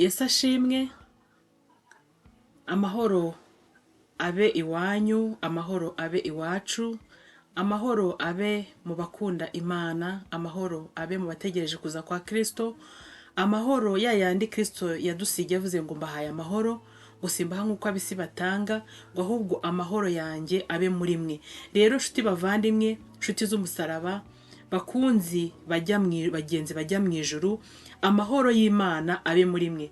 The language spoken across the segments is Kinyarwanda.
Yesu ashimwe, amahoro abe iwanyu, amahoro abe iwacu, amahoro abe mu bakunda Imana, amahoro abe mu bategereje kuza kwa Kristo, amahoro ya yandi Kristo yadusigiye avuze ngo mbahaye amahoro, ngo simbaha nk'uko ab'isi batanga, ngo ahubwo amahoro yanjye abe muri mwe. Rero nshuti bavandimwe, nshuti z'umusaraba, bakunzi bajya mu bagenzi bajya mu ijuru, amahoro y'Imana abe muri mwe.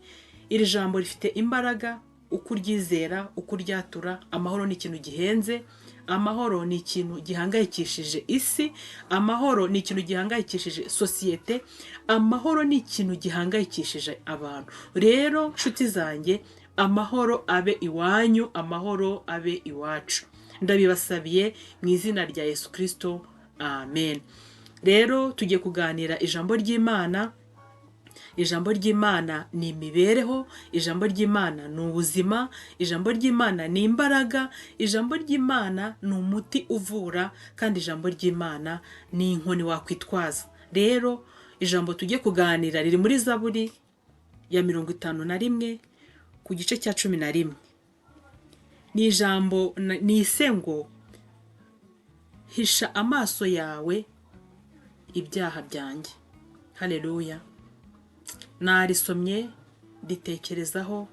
Iri jambo rifite imbaraga, uko uryizera, uko uryatura. Amahoro ni ikintu gihenze, amahoro ni ikintu gihangayikishije isi, amahoro ni ikintu gihangayikishije sosiyete, amahoro ni ikintu gihangayikishije abantu. Rero nshuti zanjye, amahoro abe iwanyu, amahoro abe iwacu. Ndabibasabiye mu izina rya Yesu Kristo, amen. Rero tugiye kuganira ijambo ry'Imana. Ijambo ry'Imana ni imibereho, ijambo ry'Imana ni ubuzima, ijambo ry'Imana ni imbaraga, ijambo ry'Imana ni umuti uvura, kandi ijambo ry'Imana ni inkoni wakwitwaza. Rero ijambo tugiye kuganira riri muri Zaburi ya 51 ku gice cya 11. Ni ijambo nise ngo "Hisha amaso yawe ibyaha byanjye". Haleluya! Narisomye, nditekerezaho,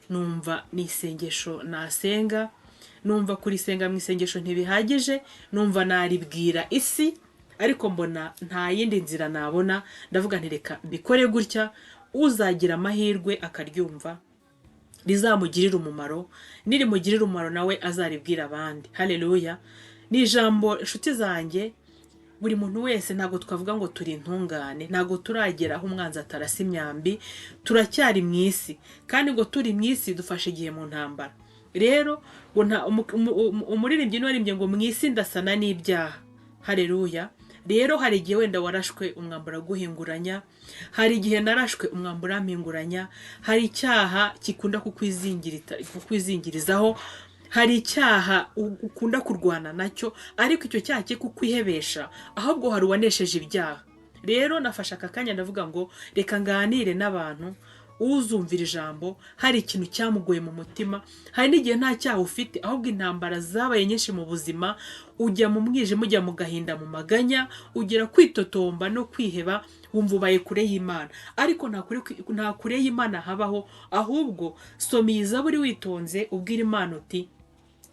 numva ni isengesho nasenga, numva kurisenga mu isengesho ntibihagije, numva naribwira isi, ariko mbona nta yindi nzira nabona. Ndavuga nti reka mbikore gutya, uzagira amahirwe akaryumva rizamugirire umumaro, nirimugirira umumaro nawe azaribwira abandi. Haleluya! Ni ijambo, inshuti zanjye, buri muntu wese, ntabwo twavuga ngo turi intungane, ntabwo turagera aho umwanzi atarasa imyambi, turacyari mu isi, kandi ngo turi mu isi dufashe igihe mu ntambara. Rero ngo nta umuririmbyi niwe ngo mu isi ndasana n'ibyaha. Haleluya! Rero hari igihe wenda warashwe umwambi uraguhinguranya, hari igihe narashwe umwambi urampinguranya, hari icyaha gikunda kukwizingirizaho, hari icyaha ukunda kurwana nacyo, ariko icyo cyaha cye kukwihebesha, ahubwo hari uwanesheje ibyaha. Rero nafashe aka kanya ndavuga ngo reka nganire n'abantu, uzumvira ijambo hari ikintu cyamugoye mu mutima. Hari n'igihe nta cyaha ufite, ahubwo intambara zabaye nyinshi mu buzima, ujya mu mwijima, ujya mu gahinda, mu maganya, ugera kwitotomba no kwiheba, wumva ubaye kure y'Imana. Ariko nta kure y'Imana habaho. Ahubwo soma iyi zaburi witonze, ubwira Imana uti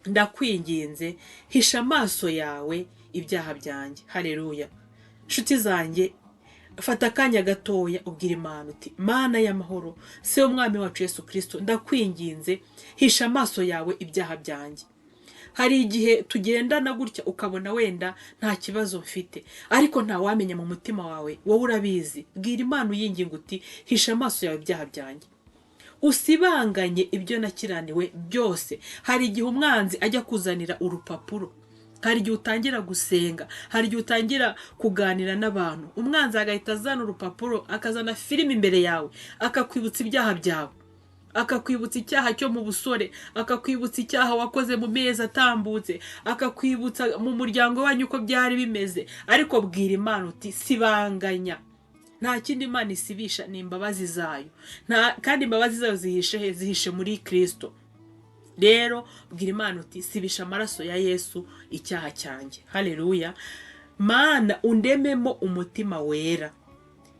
ndakwinginze, hisha amaso yawe ibyaha byanjye. Haleluya! Nshuti zanjye, fata akanya gatoya ubwira Imana uti "Mana y'amahoro, se w'Umwami wacu Yesu Kirisito, ndakwinginze, hisha amaso yawe ibyaha byanjye." Hari igihe tugendana gutya ukabona wenda nta kibazo mfite, ariko ntawamenya mu mutima wawe, wowe urabizi. Bwira Imana uyinginga uti "Hisha amaso yawe ibyaha byanjye, usibanganye ibyo nakiraniwe byose." Hari igihe umwanzi ajya kuzanira urupapuro, hari igihe utangira gusenga, hari igihe utangira kuganira n'abantu, umwanzi agahita azana urupapuro, akazana filime imbere yawe, akakwibutsa ibyaha byawe, akakwibutsa icyaha cyo mu busore, akakwibutsa icyaha wakoze mu mezi atambutse, akakwibutsa mu muryango wanyu uko byari bimeze. Ariko bwira Imana uti "Sibanganya". Nta kindi Imana isibisha, ni imbabazi zayo. Kandi imbabazi zayo zihishe he? Zihishe muri Kirisito. Rero bwira Imana uti "Sibisha amaraso ya Yesu icyaha cyanjye". Haleluya! Mana, undememo umutima wera.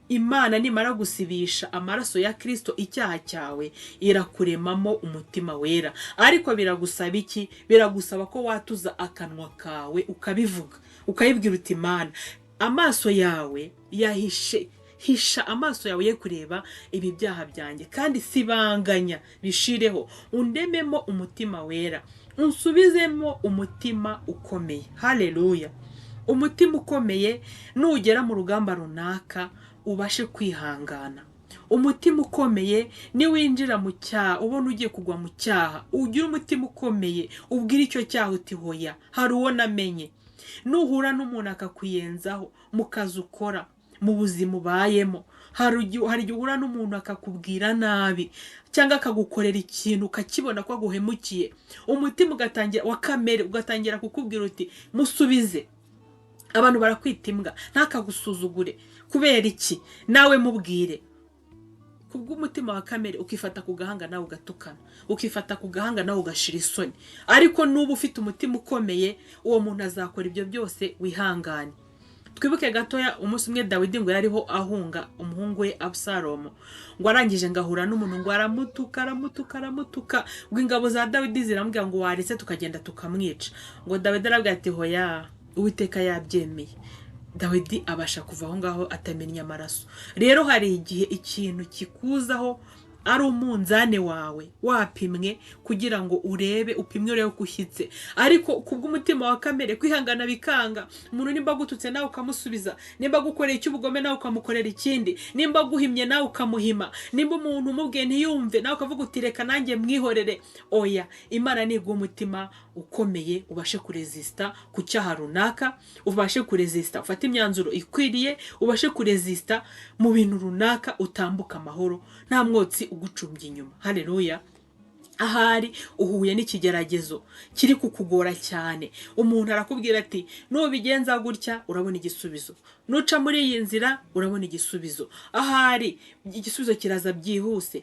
Imana nimara gusibisha amaraso ya Kirisito icyaha cyawe, irakuremamo umutima wera. Ariko biragusaba iki? Biragusaba ko watuza akanwa kawe ukabivuga, ukayibwira uti "Mana, amaso yawe yahishe, hisha amaso yawe ye kureba ibi byaha byanjye, kandi sibanganya bishireho, undememo umutima wera, unsubizemo umutima ukomeye". Haleluya! Umutima ukomeye, nugera mu rugamba runaka ubashe kwihangana. Umutima ukomeye, niwinjira mu cyaha, ubona ugiye kugwa mu cyaha, ugire umutima ukomeye, ubwire icyo cyaha uti "Hoya, hari uwo namenye". Nuhura n'umuntu akakwiyenzaho mu kazi ukora, mu buzima ubayemo, hari igihe uhura n'umuntu akakubwira nabi cyangwa akagukorera ikintu ukakibona ko aguhemukiye, umutima ugatangira wa kamere ugatangira kukubwira uti "Musubize". Abantu barakwita imbwa, ntakagusuzugure, kubera iki? Nawe mubwire. Kubw'umutima wa kamere ukifata ku gahanga nawe ugatukana, ukifata ku gahanga nawe ugashira isoni. Ariko nuba ufite umutima ukomeye, uwo muntu azakora ibyo byose, wihangane. Twibuke gatoya umunsi umwe Dawidi ngo yariho ahunga umuhungu we Abusalomo, ngo arangije ngo ahura n'umuntu, ngo aramutuka, aramutuka, aramutuka, ngo ingabo za Dawidi ziramubwira ngo waretse tukagenda tukamwica. Ngo Dawidi arabwira ati hoya, Uwiteka yabyemeye. Dawidi abasha kuva aho ngaho atamennye amaraso. Rero hari igihe ikintu kikuzaho ari umunzane wawe wapimwe kugira ngo urebe, upimwe urebe ko ushyitse, ariko kubw'umutima wa kamere kwihangana bikanga. Umuntu nimba agututse nawe ukamusubiza, nimba agukoreye icy'ubugome nawe ukamukorera ikindi, nimba aguhimye nawe ukamuhima, nimba umuntu umubwiye ntiyumve nawe ukavuga uti reka nanjye mwihorere. Oya, Imana niguha umutima ukomeye ubashe kuresista ku cyaha runaka, ubashe kuresista ufate imyanzuro ikwiriye, ubashe kuresista mu bintu runaka, utambuka amahoro nta mwotsi ugucumbye inyuma. Haleluya. Ahari uhuye n'ikigeragezo kiri kukugora cyane, umuntu arakubwira ati nubigenza gutya urabona igisubizo, nuca muri iyi nzira urabona igisubizo, ahari igisubizo kiraza byihuse.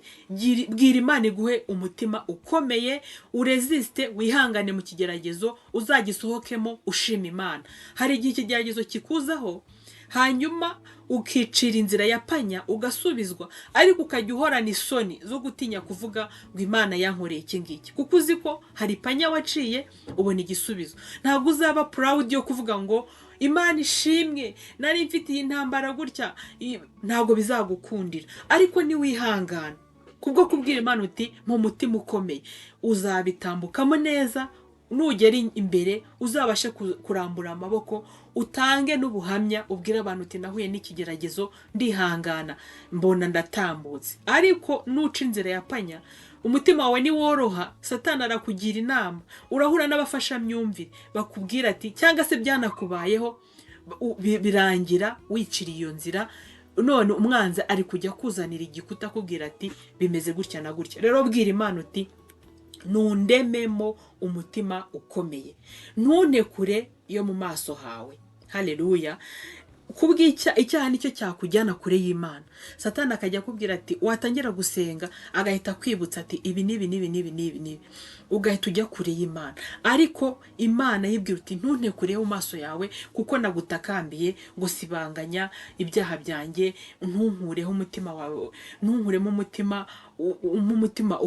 Bwira Imana iguhe umutima ukomeye, uresiste, wihangane mu kigeragezo, uzagisohokemo ushima Imana. Hari igihe ikigeragezo kikuzaho hanyuma ukicira inzira ya panya ugasubizwa, ariko ukajya uhorana isoni zo gutinya kuvuga ngo Imana yankoreye iki ngiki, kuko uzi ko hari panya waciye ubona igisubizo. Ntabwo uzaba proud yo kuvuga ngo Imana ishimwe nari mfite iyi ntambara gutya, ntabwo bizagukundira. Ariko niwihangana kubwo kubwira Imana uti mu mutima ukomeye, uzabitambukamo neza. Nugera imbere uzabashe kurambura amaboko utange n'ubuhamya, ubwire abantu uti nahuye n'ikigeragezo ndihangana mbona ndatambutse. Ariko nuca inzira ya panya, umutima wawe niworoha, Satani arakugira inama, urahura n'abafashamyumvire bakubwira ati, cyangwa se byanakubayeho birangira wiciriye iyo nzira, none umwanzi ari kujya kuzanira igikuta akubwira ati bimeze gutya na gutya. Rero bwira Imana uti nundememo umutima ukomeye, ntune kure yo mu maso hawe. Haleluya. Kubw'icyaha, icyaha nicyo cyakujyana kure y'Imana. Satani akajya akubwira ati watangira gusenga agahita akwibutsa ati ibi n'ibi n'ibi n'ibi n'ibi n'ibi, ugahita ujya kure y'Imana. Ariko Imana yibwira uti ntunte kure yo mu maso yawe, kuko nagutakambiye ngo sibanganya ibyaha byanjye, ntunkureho umutima wawe, ntunkuremo umutima, umpe umutima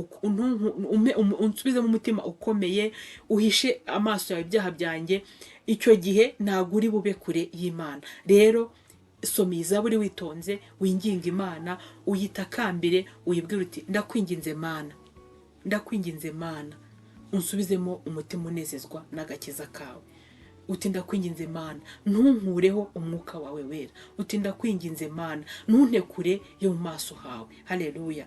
unsubizemo umutima ukomeye, uhishe amaso yawe ibyaha byanjye. Icyo gihe ntabwo uri bube kure y'Imana. Rero soma iyi zaburi witonze, winginga Imana, uyitakambire, uyibwire uti ndakwinginze Mana, ndakwinginze Mana, unsubizemo umutima unezezwa n'agakiza kawe. Uti ndakwinginze Mana, ntunkureho umwuka wawe wera. Uti ndakwinginze Mana, ntunte kure yo mu maso hawe. Haleluya.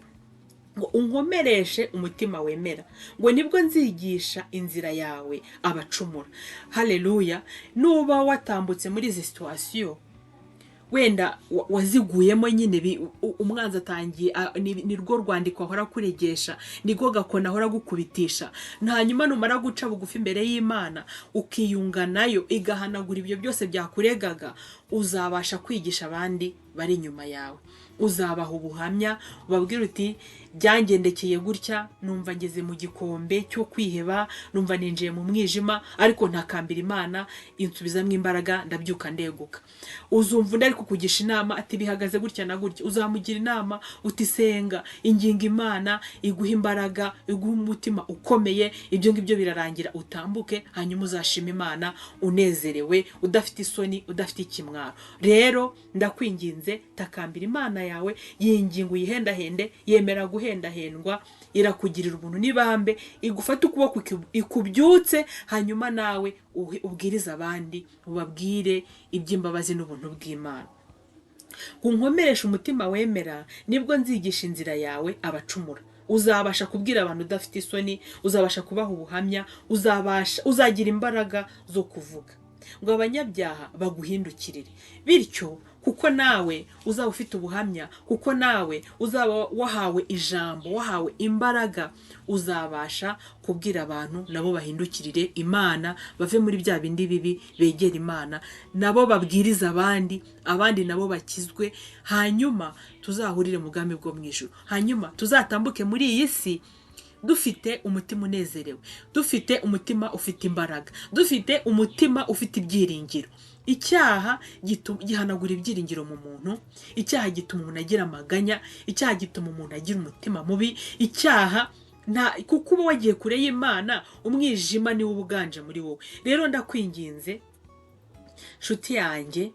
Ngo unkomereshe umutima wemera, ngo nibwo nzigisha inzira yawe abacumura. Haleluya. Nuba watambutse muri izi situation, wenda waziguyemo nyine, umwanzi atangiye, ni rwo rwandiko ahora akuregesha, nirwo gakona ahora agukubitisha. Hanyuma numara guca bugufi imbere y'Imana ukiyunga nayo, igahanagura ibyo byose byakuregaga, uzabasha kwigisha abandi bari inyuma yawe, uzabaha ubuhamya, ubabwira uti byangendekeye gutya, numva ngeze mu gikombe cyo kwiheba, numva ninjiye mu mwijima, ariko ntakambira Imana insubizamo imbaraga, ndabyuka ndeguka. Uzumva undi ari kukugisha inama ati bihagaze gutya na gutya, uzamugira inama uti senga, inginga Imana iguha imbaraga, iguha umutima ukomeye, ibyo ngibyo birarangira utambuke, hanyuma uzashima Imana unezerewe, udafite isoni, udafite ikimwaro. Rero ndakwinginze, takambira Imana yawe, yinginga uyihendahende, yemera guhendahendwa, irakugirira ubuntu n'ibambe, igufate ukuboko ikubyutse, hanyuma nawe ubwirize abandi, ubabwire iby'imbabazi n'ubuntu bw'Imana. Unkomereshe umutima wemera, nibwo nzigisha inzira yawe abacumura. Uzabasha kubwira abantu udafite isoni, uzabasha kubaha ubuhamya, uzagira imbaraga zo kuvuga ngo abanyabyaha baguhindukirire. Bityo Kuko nawe uzaba ufite ubuhamya, kuko nawe uzaba wahawe ijambo, wahawe imbaraga, uzabasha kubwira abantu nabo bahindukirire Imana, bave muri bya bindi bibi, begere Imana, nabo babwirize abandi, abandi nabo bakizwe, hanyuma tuzahurire mu bwami bwo mu ijuru, hanyuma tuzatambuke muri iyi si dufite umutima unezerewe, dufite umutima ufite imbaraga, dufite umutima ufite ibyiringiro. Icyaha gihanagura ibyiringiro mu muntu, icyaha gituma umuntu agira amaganya, icyaha gituma umuntu agira umutima mubi, icyaha nta kuko uba wagiye kure y'Imana, umwijima niwo uba uganje muri wowe. Rero ndakwinginze, nshuti yanjye,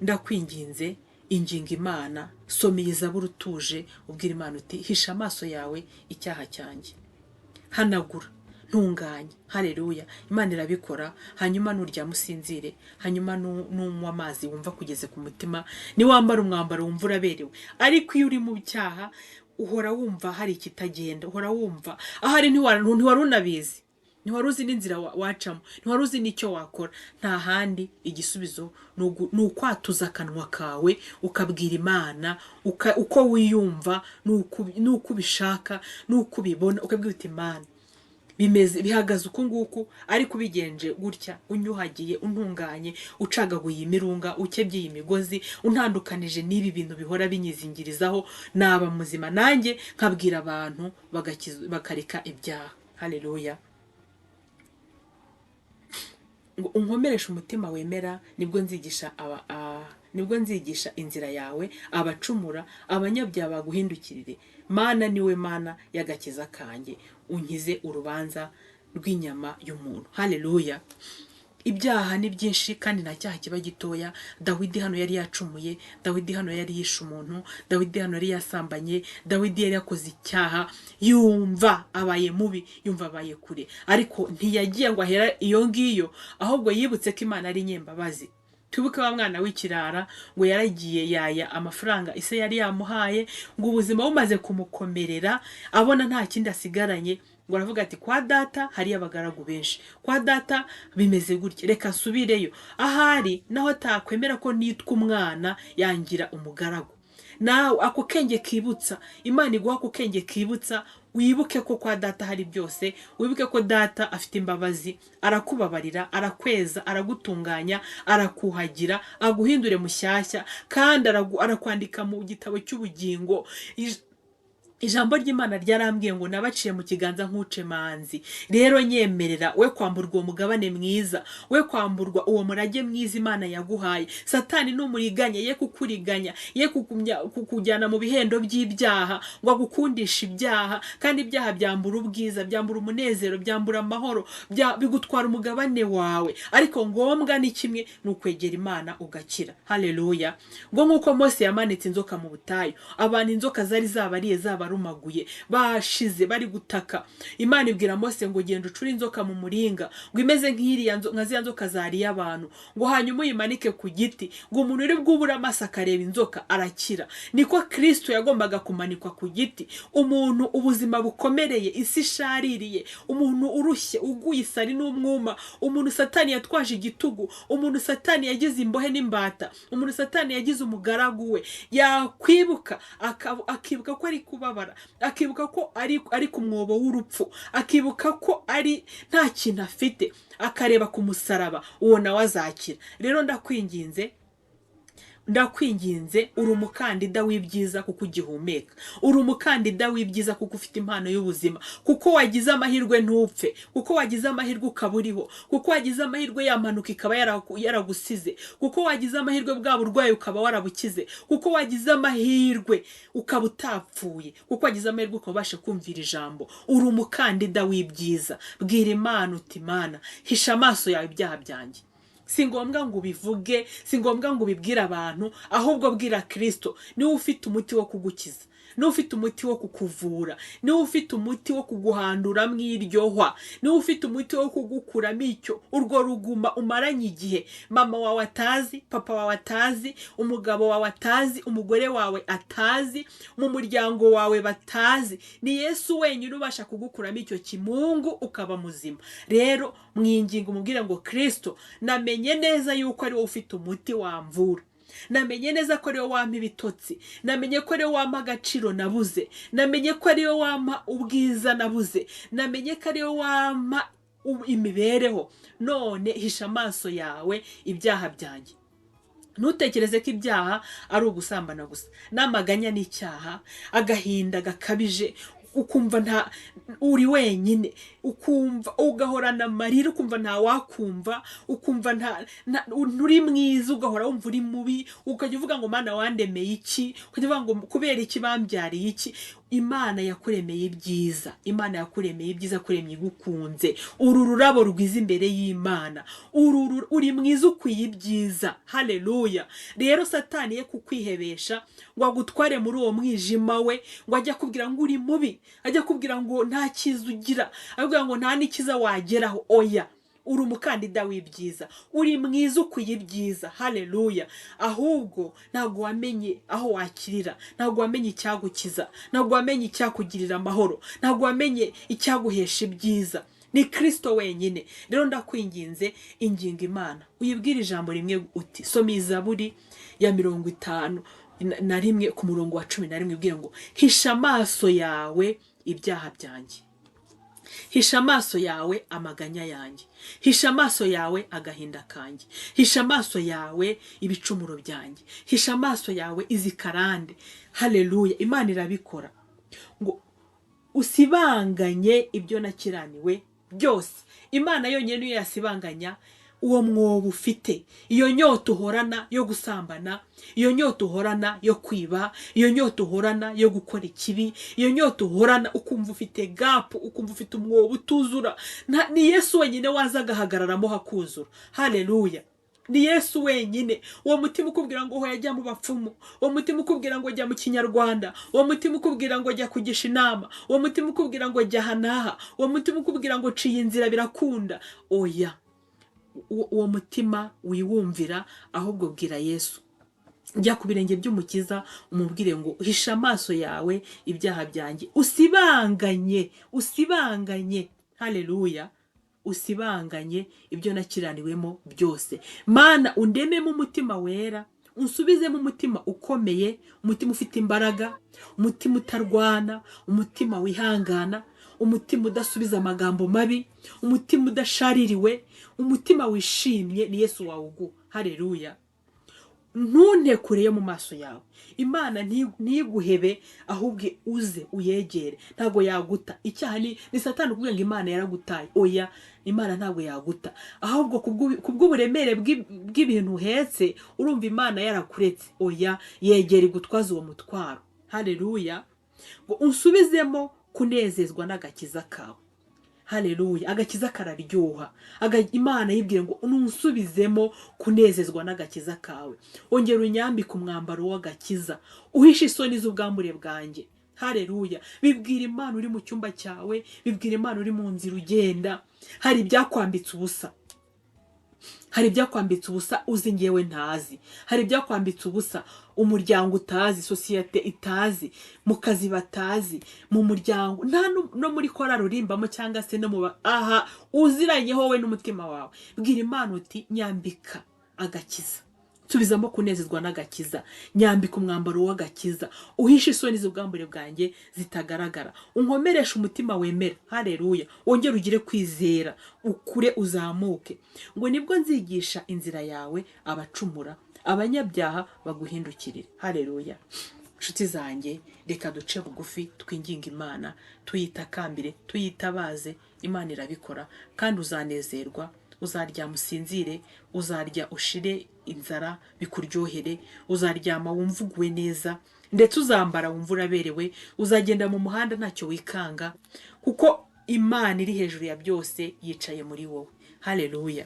ndakwinginze, inginga Imana, soma iyi zaburi utuje, ubwira Imana uti: "Hisha amaso yawe icyaha cyanjye, hanagura, ntunganye." Hareruya! Imana irabikora. Hanyuma nuryama usinzire, hanyuma nunywa amazi wumva kugeze ku mutima, niwambara umwambaro wumva uraberewe. Ariko iyo uri mu cyaha uhora wumva hari ikitagenda, uhora wumva ahari ntiwari unabizi, ntiwari uzi n'inzira wacamo, ntiwari uzi n'icyo wakora. Nta handi igisubizo ni ukwatuza akanwa kawe ukabwira Imana uko wiyumva n'uko ubishaka n'uko ubibona, ukabwira uti: "Imana, bimeze bihagaze uku nguku, ariko ubigenje gutya, unyuhagiye, untunganye, ucagaguye imirunga, ukebye iyi migozi, untandukanije n'ibi bintu bihora binyizingirizaho, naba muzima, nanjye nkabwira abantu bakareka ibyaha." Haleluya! Ngo unkomereshe umutima wemera, nibwo nzigisha inzira yawe abacumura, abanyabyaha baguhindukirire. Mana, niwe Mana y'agakiza kanjye, unkize urubanza rw'inyama y'umuntu. Haleluya! Ibyaha ni byinshi kandi nta cyaha kiba gitoya. Dawidi hano yari yacumuye, Dawidi hano yari yishe umuntu, Dawidi hano yari yasambanye, Dawidi yari yakoze icyaha, yumva abaye mubi, yumva abaye kure. Ariko ntiyagiye ngo ahera iyo ngiyo, ahubwo yibutse ko Imana ari inyembabazi. Twibuke wa mwana w'ikirara, ngo yaragiye yaya amafaranga ise yari yamuhaye, ngo ubuzima bumaze kumukomerera, abona nta kindi asigaranye, ngo aravuga ati: "Kwa data hariyo abagaragu benshi, kwa data bimeze gutya, reka nsubireyo, ahari naho atakwemera ko nitwa umwana yangira umugaragu." Nawe ako kenge kibutsa, Imana iguha ako kenge kibutsa, wibuke ko kwa data hari byose, wibuke ko data afite imbabazi, arakubabarira, arakweza, aragutunganya, arakuhagira, aguhindure mushyashya, kandi arakwandika mu gitabo cy'ubugingo. Ijambo ry'Imana ryarambwiye ngo nabaciye mu kiganza nk'ucemanzi. Rero nyemerera we kwamburwa uwo mugabane mwiza, we kwamburwa uwo murage mwiza Imana yaguhaye. Satani n'umuriganya, ye kukuriganya, ye kukujyana mu bihendo by'ibyaha ngo agukundishe ibyaha. Kandi ibyaha byambura ubwiza, byambura umunezero, byambura amahoro, bigutwara umugabane wawe. Ariko ngombwa ni kimwe, ni ukwegera Imana ugakira. Haleluya! Ngo nk'uko Mose yamanitse inzoka mu butayu, abantu inzoka zari zabariye, zabarumaguye, bashize, bari gutaka, Imana ibwira Mose ngo: "Genda ucure inzoka mu muringa," ngo imeze nk'iriya nka ziriya nzoka zariye abantu, ngo hanyuma uyimanike ku giti, ngo umuntu uri bwubure amaso akareba inzoka arakira. Niko Kristo yagombaga kumanikwa ku giti. Umuntu ubuzima bukomereye, isi ishaririye, umuntu urushye, uguye isari n'umwuma, umuntu Satani yatwaje igitugu, umuntu Satani yagize imbohe n'imbata, umuntu Satani yagize umugaragu we, yakwibuka akibuka ko ari kubabara, akibuka ko ari ku mwobo w'urupfu, akibuka ko ari nta kintu afite, akareba ku musaraba, uwo nawe azakira. Rero ndakwinginze, ndakwinginze, uri umukandida w'ibyiza kuko ugihumeka, uri umukandida w'ibyiza kuko ufite impano y'ubuzima, kuko wagize amahirwe ntupfe, kuko wagize amahirwe ukaba uriho, kuko wagize amahirwe ya mpanuka ikaba yaragusize, kuko wagize amahirwe bwa burwayi ukaba warabukize, kuko wagize amahirwe ukaba utapfuye, kuko wagize amahirwe ukaba ubasha kumvira ijambo. Uri umukandida w'ibyiza. Bwira Imana uti: "Imana, hisha amaso yawe ibyaha byanjye." Si ngombwa ngo ubivuge, si ngombwa ngo ubibwire abantu, ahubwo bwira Kirisito. Niwe ufite umuti wo kugukiza, niwe ufite umuti wo kukuvura, niwe ufite umuti wo kuguhanduramo iryo hwa, niwe ufite umuti wo kugukuramo icyo urwo ruguma umaranye igihe mama wawe atazi, papa wawe atazi, umugabo wawe atazi, umugore wawe atazi, mu muryango wawe batazi. Ni Yesu wenyine ubasha kugukuramo icyo kimungu ukaba muzima. Rero mwinginga, umubwire ngo: "Kirisito, namenye neza yuko ari wowe ufite umuti wamvura." Namenye neza ko ariwe wampa ibitotsi. Namenye ko ariwe wampa agaciro nabuze. Namenye ko ariwe wampa ubwiza nabuze. Namenye ko ariwe wampa imibereho. None hisha amaso yawe ibyaha byanjye. Ntutekereze ko ibyaha ari ugusambana gusa. N'amaganya ni icyaha, agahinda gakabije, ukumva nta uri wenyine, ukumva ugahorana amarira, ukumva nta wakumva, ukumva nturi mwiza, ugahora wumva uri mubi, ukajya uvuga ngo: "Mana, wandemeye iki?" Ukajya uvuga ngo: "Kubera iki bambyariye iki?" Imana yakuremeye ibyiza. Imana yakuremeye ibyiza, yakuremye igukunze. Uru rurabo rwiza imbere y'Imana, uri mwiza, ukwiye ibyiza. Haleluya! Rero Satani ye kukwihebesha ngo agutware muri uwo mwijima we, ngo ajye akubwira ngo uri mubi, ajye akubwira ngo nta cyiza ugira, akubwira ngo nta n'ikiza wageraho. Oya, uri umukandida w'ibyiza, uri mwiza, ukwiye ibyiza. Haleluya! Ahubwo ntabwo wamenye aho wakirira, ntabwo wamenye icyagukiza, ntabwo wamenye icyakugirira amahoro, ntabwo wamenye icyaguhesha ibyiza. Ni Kirisito wenyine. Rero ndakwinginze, inginga Imana, uyibwire ijambo rimwe uti, soma Izaburi ya 51 ku murongo wa 11, ubwire ngo: "Hisha amaso yawe ibyaha byanjye, hisha amaso yawe amaganya yanjye, hisha amaso yawe agahinda kanjye, hisha amaso yawe ibicumuro byanjye, hisha amaso yawe izi karande." Haleluya! Imana irabikora. Ngo usibanganye ibyo nakiraniwe byose. Imana yonyine niyo yasibanganya uwo mwobo ufite, iyo nyota uhorana yo gusambana, iyo nyota uhorana yo kwiba, iyo nyota uhorana yo gukora ikibi, iyo nyota uhorana ukumva ufite gap, ukumva ufite umwobo utuzura. Ni Yesu wenyine waza agahagararamo hakuzura. Haleluya! Ni Yesu wenyine. Uwo mutima ukubwira ngo hoya, jya mu bapfumu, uwo mutima ukubwira ngo jya mu kinyarwanda, uwo mutima ukubwira ngo jya kugisha inama, uwo mutima ukubwira ngo jya aha n'aha, uwo mutima ukubwira ngo ciye inzira birakunda, oya, uwo mutima wiwumvira. Ahubwo bwira Yesu, jya ku birenge by'Umukiza, umubwire ngo: "Hisha amaso yawe ibyaha byanjye, usibanganye, usibanganye." Haleluya! "Usibanganye ibyo nakiraniwemo byose. Mana, undememo umutima wera, unsubizemo umutima ukomeye, umutima ufite imbaraga, umutima utarwana, umutima wihangana, umutima udasubiza amagambo mabi, umutima udashaririwe, umutima wishimye." Ni Yesu wawuguha. Haleluya! "Ntunte kure yo mu maso yawe." Imana ntiguhebe, ahubwo uze uyegere. Ntabwo yaguta. Icyaha ni Satani ukubwira ngo Imana yaragutaye. Oya, Imana ntabwo yaguta. Ahubwo kubw'uburemere bw'ibintu uhetse, urumva Imana yarakuretse. Oya, yegera igutwaza uwo mutwaro. Haleluya! Ngo unsubizemo kunezezwa n'agakiza kawe. Haleluya! Agakiza kararyoha. Imana yibwire ngo: "Nunsubizemo kunezezwa n'agakiza kawe, ongera unyambike umwambaro w'agakiza, uhishe isoni z'ubwambure bwanjye." Haleluya! Bibwira Imana uri mu cyumba cyawe, bibwira Imana uri mu nzira ugenda. Hari ibyakwambitse ubusa, hari ibyakwambitse ubusa uzi ngewe ntazi, hari ibyakwambitse ubusa umuryango utazi, sosiyete itazi, mu kazi batazi, mu muryango nta no muri korari urimbamo, cyangwa se no mu aha uziranyeho wowe n'umutima wawe. Bwira Imana uti: "Nyambika agakiza, nsubizamo kunezezwa n'agakiza, nyambika umwambaro w'agakiza, uhishe isoni z'ubwambure bwanjye zitagaragara, unkomereshe umutima wemera." Hareruya! Wongere ugire kwizera, ukure, uzamuke. Ngo nibwo nzigisha inzira yawe abacumura, abanyabyaha baguhindukirire. Hareruya! Nshuti zanjye, reka duce bugufi, twinginge Imana, tuyitakambire, tuyitabaze. Imana irabikora kandi uzanezerwa. Uzaryama usinzire, uzarya ushire inzara bikuryohere, uzaryama wumva uguwe neza, ndetse uzambara wumva uraberewe, uzagenda mu muhanda ntacyo wikanga, kuko Imana iri hejuru ya byose yicaye muri wowe. Haleluya!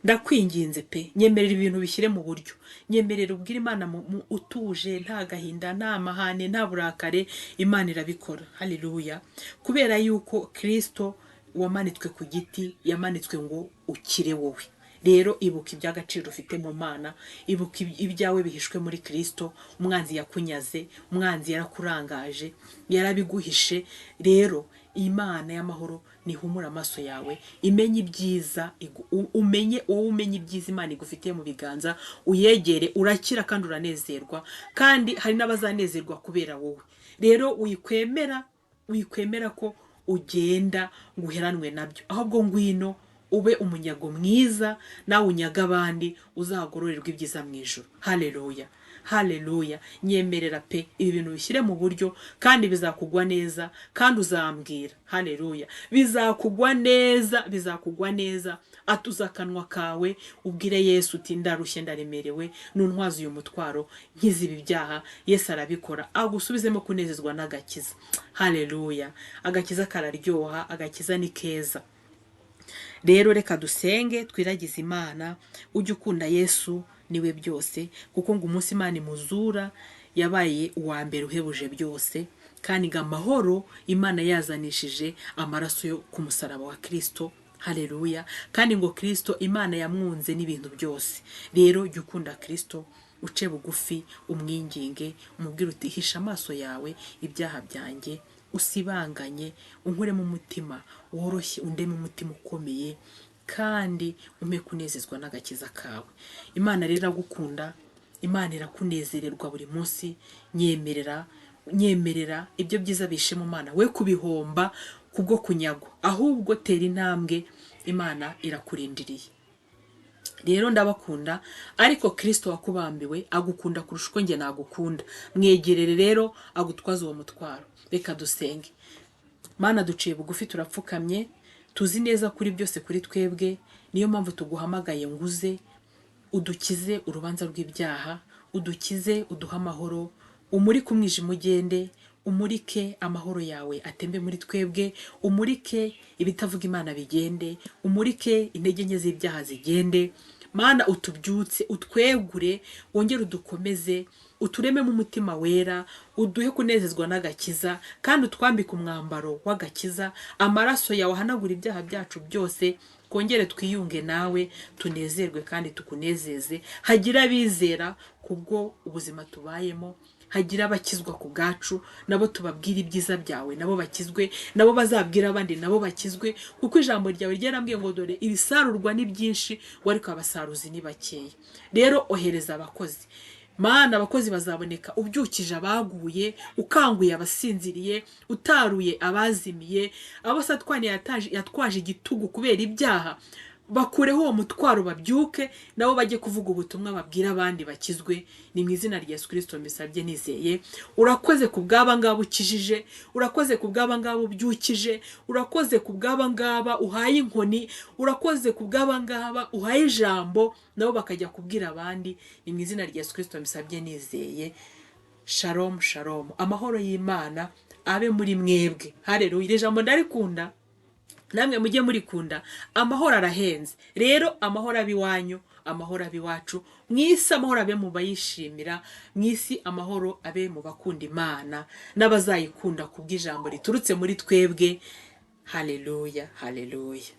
Ndakwinginze pe, nyemerera ibintu bishyire mu buryo, nyemerera ubwire Imana utuje, nta gahinda, nta mahane, nta burakare. Imana irabikora. Haleluya! Kubera yuko Kirisito wamanitswe ku giti yamanitswe ngo ukire wowe. Rero ibuka iby'agaciro ufite mu Mana, ibuka ibyawe bihishwe muri Kirisito. Umwanzi yakunyaze, umwanzi yarakurangaje, yarabiguhishe. Rero Imana y'amahoro nihumure amaso yawe, imenye ibyiza, umenye wowe, umenye ibyiza Imana igufitiye mu biganza, uyegere, urakira kandi uranezerwa, kandi hari n'abazanezerwa kubera wowe. Rero wikwemera ko ugenda ngo uheranwe nabyo, ahubwo ngwino ube umunyago mwiza, nawe unyaga abandi, uzagororerwa ibyiza mu ijuru. Haleluya, haleluya. Nyemerera pe, ibi bintu bishyire mu buryo kandi bizakugwa neza, kandi uzambwira. Haleluya, bizakugwa neza, bizakugwa neza. Atuza akanwa kawe ubwire Yesu uti: "Ndarushye, ndaremerewe, nuntwaze uyu mutwaro, nkize ibi byaha." Yesu arabikora, agusubizemo kunezezwa n'agakiza. Haleluya, agakiza kararyoha, agakiza ni keza. Rero reka dusenge, twiragize Imana. Ujye ukunda Yesu, niwe byose, kuko ngo umunsi Imana imuzura yabaye uwa mbere uhebuje byose, kandi ngo amahoro Imana yazanishije amaraso yo ku musaraba wa Kirisito. Haleluya. Kandi ngo Kirisito Imana yamwunze n'ibintu byose. Rero jya ukunda Kirisito, uce bugufi, umwinginge, umubwire uti: "Hisha amaso yawe ibyaha byanjye, usibanganye, unkuremo umutima woroshye, undeme umutima ukomeye, kandi umpe kunezezwa n'agakiza kawe." Imana rero iragukunda, Imana irakunezererwa buri munsi. Nyemerera, nyemerera ibyo byiza bishe mu Mana, we kubihomba kubwo kunyagwa, ahubwo tera intambwe, Imana irakurindiriye. Rero ndabakunda, ariko Kirisito wakubambiwe agukunda kurusha uko njye nagukunda. Mwegerere rero agutwaze uwo mutwaro. Reka dusenge. Mana, duciye bugufi, turapfukamye, tuzi neza kuri byose kuri twebwe, niyo mpamvu tuguhamagaye ngo uze udukize urubanza rw'ibyaha, udukize, uduhe amahoro, umurike umwijima ugende, umurike amahoro yawe atembe muri twebwe, umurike ibitavuga Imana bigende, umurike intege nke z'ibyaha zigende. Mana, utubyutse, utwegure, wongere udukomeze, uturememo umutima wera, uduhe kunezezwa n'agakiza, kandi utwambike umwambaro w'agakiza. Amaraso yawe ahanagura ibyaha byacu byose, twongere twiyunge nawe, tunezerwe kandi tukunezeze. Hagire abizera kubwo ubuzima tubayemo, hagira abakizwa ku bwacu, nabo tubabwire ibyiza byawe, nabo bakizwe, nabo bazabwira abandi, nabo bakizwe, kuko ijambo ryawe ryarambwiye ngo: "Dore ibisarurwa ni byinshi, ariko abasaruzi ni bakeya." Rero ohereza abakozi, Mana, abakozi bazaboneka ubyukije abaguye, ukanguye abasinziriye, utaruye abazimiye, abo Satwani yatwaje igitugu kubera ibyaha. Bakureho uwo mutwaro, babyuke nabo bajye kuvuga ubutumwa, babwire abandi bakizwe. Ni mu izina rya Yesu Kirisito mbisabye nizeye. Urakoze ku bw'aba ngaba ukijije, urakoze ku bw'aba ngaba ubyukije, urakoze ku bw'aba ngaba uhaye inkoni, urakoze ku bw'aba ngaba uhaye ijambo nabo bakajya kubwira abandi. Ni mu izina rya Yesu Kirisito mbisabye nizeye. Shalom, shalom, amahoro y'Imana abe muri mwebwe. Hareruya. Iri jambo ndarikunda, namwe mujye murikunda. Amahoro arahenze. Rero amahoro abe iwanyu, amahoro abe iwacu. Mu isi amahoro abe mu bayishimira, mu isi amahoro abe mu bakunda Imana n'abazayikunda kubw'ijambo riturutse muri twebwe. Haleluya, haleluya.